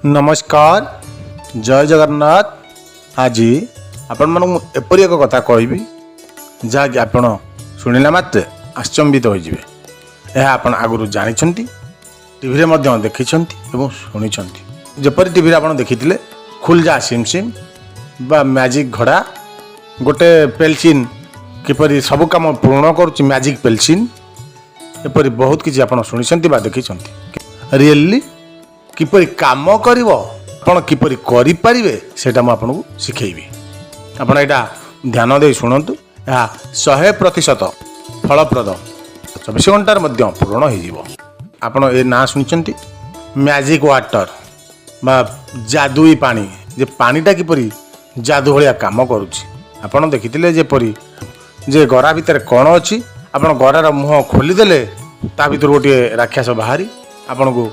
ନମସ୍କାର, ଜୟ ଜଗନ୍ନାଥ। ଆଜି ଆପଣମାନଙ୍କୁ ମୁଁ ଏପରି ଏକ କଥା କହିବି, ଯାହାକି ଆପଣ ଶୁଣିଲା ମାତ୍ରେ ଆଶ୍ଚମ୍ବିତ ହୋଇଯିବେ। ଏହା ଆପଣ ଆଗରୁ ଜାଣିଛନ୍ତି, ଟିଭିରେ ମଧ୍ୟ ଦେଖିଛନ୍ତି ଏବଂ ଶୁଣିଛନ୍ତି। ଯେପରି ଟିଭିରେ ଆପଣ ଦେଖିଥିଲେ ଖୁଲଜା ସିମ୍ ସିମ୍ ବା ମ୍ୟାଜିକ୍ ଘଡ଼ା, ଗୋଟେ ପେଲସିନ୍ କିପରି ସବୁ କାମ ପୂରଣ କରୁଛି, ମ୍ୟାଜିକ୍ ପେଲସିନ୍, ଏପରି ବହୁତ କିଛି ଆପଣ ଶୁଣିଛନ୍ତି ବା ଦେଖିଛନ୍ତି। ରିଏଲି କିପରି କାମ କରିବ, ଆପଣ କିପରି କରିପାରିବେ, ସେଇଟା ମୁଁ ଆପଣଙ୍କୁ ଶିଖେଇବି। ଆପଣ ଏଇଟା ଧ୍ୟାନ ଦେଇ ଶୁଣନ୍ତୁ। ଏହା 100% ଫଳପ୍ରଦ, 24 ଘଣ୍ଟାରେ ମଧ୍ୟ ପୂରଣ ହୋଇଯିବ। ଆପଣ ଏ ନାଁ ଶୁଣିଛନ୍ତି, ମ୍ୟାଜିକ୍ ୱାଟର ବା ଯାଦୁଇ ପାଣି, ଯେ ପାଣିଟା କିପରି ଯାଦୁ ଭଳିଆ କାମ କରୁଛି। ଆପଣ ଦେଖିଥିଲେ ଯେପରି ଯେ ଗରା ଭିତରେ କ'ଣ ଅଛି, ଆପଣ ଗରାର ମୁହଁ ଖୋଲିଦେଲେ ତା ଭିତରୁ ଗୋଟିଏ ରାକ୍ଷସ ବାହାରି ଆପଣଙ୍କୁ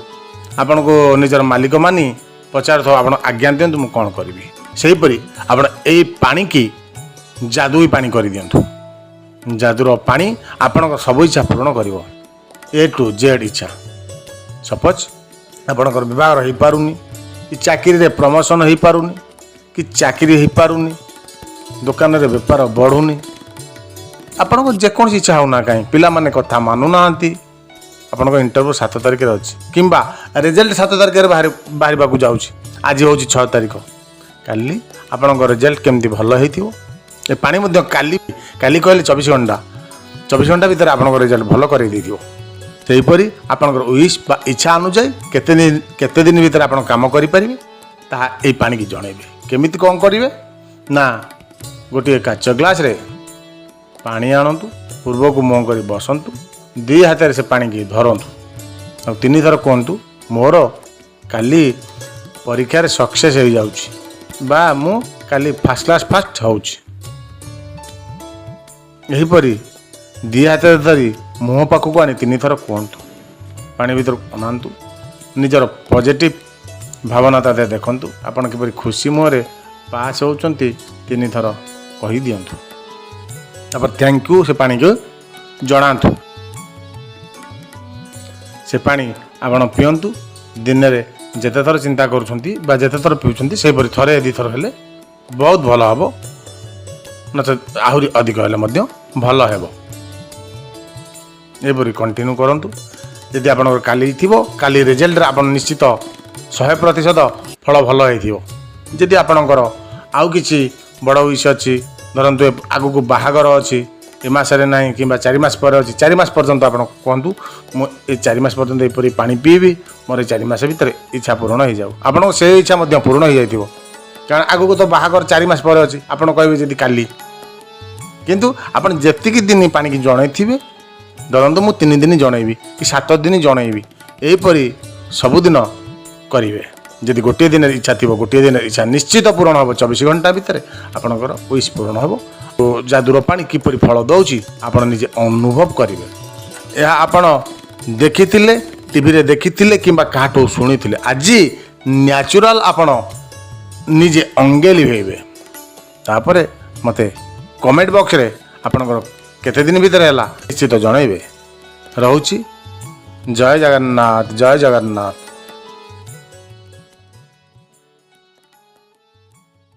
ନିଜର ମାଲିକ ମାନି ପଚାରୁଥିବ, "ଆପଣ ଆଜ୍ଞା ଦିଅନ୍ତୁ, ମୁଁ କ'ଣ କରିବି?" ସେହିପରି ଆପଣ ଏଇ ପାଣିକି ଯାଦୁଇ ପାଣି କରିଦିଅନ୍ତୁ। ଯାଦୁର ପାଣି ଆପଣଙ୍କ ସବୁ ଇଚ୍ଛା ପୂରଣ କରିବ, ଏ ଟୁ ଜେଡ଼୍ ଇଚ୍ଛା। ସପୋଜ୍ ଆପଣଙ୍କର ବିବାହର ହେଇପାରୁନି, କି ଚାକିରିରେ ପ୍ରମୋସନ୍ ହେଇପାରୁନି, କି ଚାକିରି ହେଇପାରୁନି, ଦୋକାନରେ ବେପାର ବଢ଼ୁନି, ଆପଣଙ୍କ ଯେକୌଣସି ଇଚ୍ଛା ହେଉନା କାହିଁ, ପିଲାମାନେ କଥା ମାନୁନାହାନ୍ତି, ଆପଣଙ୍କ ଇଣ୍ଟରଭ୍ୟୁ 7 ତାରିଖରେ ଅଛି କିମ୍ବା ରେଜଲ୍ଟ 7 ତାରିଖରେ ବାହାରିବାକୁ ଯାଉଛି, ଆଜି ହେଉଛି 6 ତାରିଖ, କାଲି ଆପଣଙ୍କ ରେଜଲ୍ଟ କେମିତି ଭଲ ହେଇଥିବ, ଏ ପାଣି ମଧ୍ୟ କାଲି, କାଲି କହିଲେ 24 ଘଣ୍ଟା, 24 ଘଣ୍ଟା ଭିତରେ ଆପଣଙ୍କ ରେଜଲ୍ଟ ଭଲ କରାଇ ଦେଇଥିବ। ସେହିପରି ଆପଣଙ୍କର ୱିଶ୍ ବା ଇଚ୍ଛା ଅନୁଯାୟୀ କେତେ ଦିନ ଭିତରେ ଆପଣ କାମ କରିପାରିବେ, ତାହା ଏଇ ପାଣିକି ଜଣେଇବେ। କେମିତି କ'ଣ କରିବେ ନା, ଗୋଟିଏ କାଚ ଗ୍ଲାସରେ ପାଣି ଆଣନ୍ତୁ, ପୂର୍ବକୁ ମୁହଁ କରି ବସନ୍ତୁ, ଦୁଇ ହାତରେ ସେ ପାଣିକି ଧରନ୍ତୁ ଆଉ ତିନିଥର କୁହନ୍ତୁ, "ମୋର କାଲି ପରୀକ୍ଷାରେ ସକ୍ସେସ୍ ହେଇଯାଉଛି ବା ମୁଁ କାଲି ଫାର୍ଷ୍ଟ କ୍ଲାସ୍ ଫାଷ୍ଟ ହେଉଛି।" ଏହିପରି ଦୁଇ ହାତରେ ଧରି ମୁହଁ ପାଖକୁ ଆଣି ତିନିଥର କୁହନ୍ତୁ। ପାଣି ଭିତରକୁ ଅନାନ୍ତୁ, ନିଜର ପଜିଟିଭ୍ ଭାବନା ତା ଦେହରେ ଦେଖନ୍ତୁ, ଆପଣ କିପରି ଖୁସି ମୁହଁରେ ପାସ୍ ହେଉଛନ୍ତି। ତିନିଥର କହିଦିଅନ୍ତୁ। ତାପରେ thank you ସେ ପାଣିକୁ ଜଣାନ୍ତୁ। ସେ ପାଣି ଆପଣ ପିଅନ୍ତୁ। ଦିନରେ ଯେତେ ଥର ଚିନ୍ତା କରୁଛନ୍ତି ବା ଯେତେ ଥର ପିଉଛନ୍ତି, ସେହିପରି ଥରେ ଦୁଇଥର ହେଲେ ବହୁତ ଭଲ ହେବ, ନଚେତ୍ ଆହୁରି ଅଧିକ ହେଲେ ମଧ୍ୟ ଭଲ ହେବ। ଏପରି କଣ୍ଟିନ୍ୟୁ କରନ୍ତୁ। ଯଦି ଆପଣଙ୍କର କାଲି ଥିବ, କାଲି ରେଜଲ୍ଟରେ ଆପଣ ନିଶ୍ଚିତ 100% ଫଳ ଭଲ ହେଇଥିବ। ଯଦି ଆପଣଙ୍କର ଆଉ କିଛି ବଡ଼ ୱିଶ୍ ଅଛି, ଧରନ୍ତୁ ଆଗକୁ ବାହାଘର ଅଛି, ଏ ମାସରେ ନାହିଁ କିମ୍ବା 4 ମାସ ପରେ ଅଛି, 4 ମାସ ପର୍ଯ୍ୟନ୍ତ ଆପଣ କୁହନ୍ତୁ, "ମୁଁ ଏ 4 ମାସ ପର୍ଯ୍ୟନ୍ତ ଏପରି ପାଣି ପିଇବି, ମୋର ଏ 4 ମାସ ଭିତରେ ଇଚ୍ଛା ପୂରଣ ହେଇଯାଉ।" ଆପଣଙ୍କ ସେ ଇଚ୍ଛା ମଧ୍ୟ ପୂରଣ ହେଇଯାଇଥିବ। କାରଣ ଆଗକୁ ତ ବାହାଘର 4 ମାସ ପରେ ଅଛି, ଆପଣ କହିବେ ଯଦି କାଲି, କିନ୍ତୁ ଆପଣ ଯେତିକି ଦିନ ପାଣିକି ଜଣେଇଥିବେ, ଧରନ୍ତୁ ମୁଁ 3 ଦିନ ଜଣେଇବି କି 7 ଦିନ ଜଣେଇବି, ଏହିପରି ସବୁଦିନ କରିବେ। ଯଦି ଗୋଟିଏ ଦିନରେ ଇଚ୍ଛା ଥିବ, ଗୋଟିଏ ଦିନରେ ଇଚ୍ଛା ନିଶ୍ଚିତ ପୂରଣ ହେବ। 24 ଘଣ୍ଟା ଭିତରେ ଆପଣଙ୍କର ୱିଶ୍ ପୂରଣ ହେବ। ଓ ଯାଦୁର ପାଣି କିପରି ଫଳ ଦେଉଛି, ଆପଣ ନିଜେ ଅନୁଭବ କରିବେ। ଏହା ଆପଣ ଦେଖିଥିଲେ, ଟିଭିରେ ଦେଖିଥିଲେ କିମ୍ବା କାହାଠୁ ଶୁଣିଥିଲେ, ଆଜି ନ୍ୟାଚୁରାଲ ଆପଣ ନିଜେ ଅଙ୍ଗେ ଲିଭେଇବେ। ତାପରେ ମୋତେ କମେଣ୍ଟ ବକ୍ସରେ ଆପଣଙ୍କର କେତେ ଦିନ ଭିତରେ ହେଲା, ନିଶ୍ଚିତ ଜଣାଇବେ। ରହୁଛି, ଜୟ ଜଗନ୍ନାଥ, ଜୟ ଜଗନ୍ନାଥ।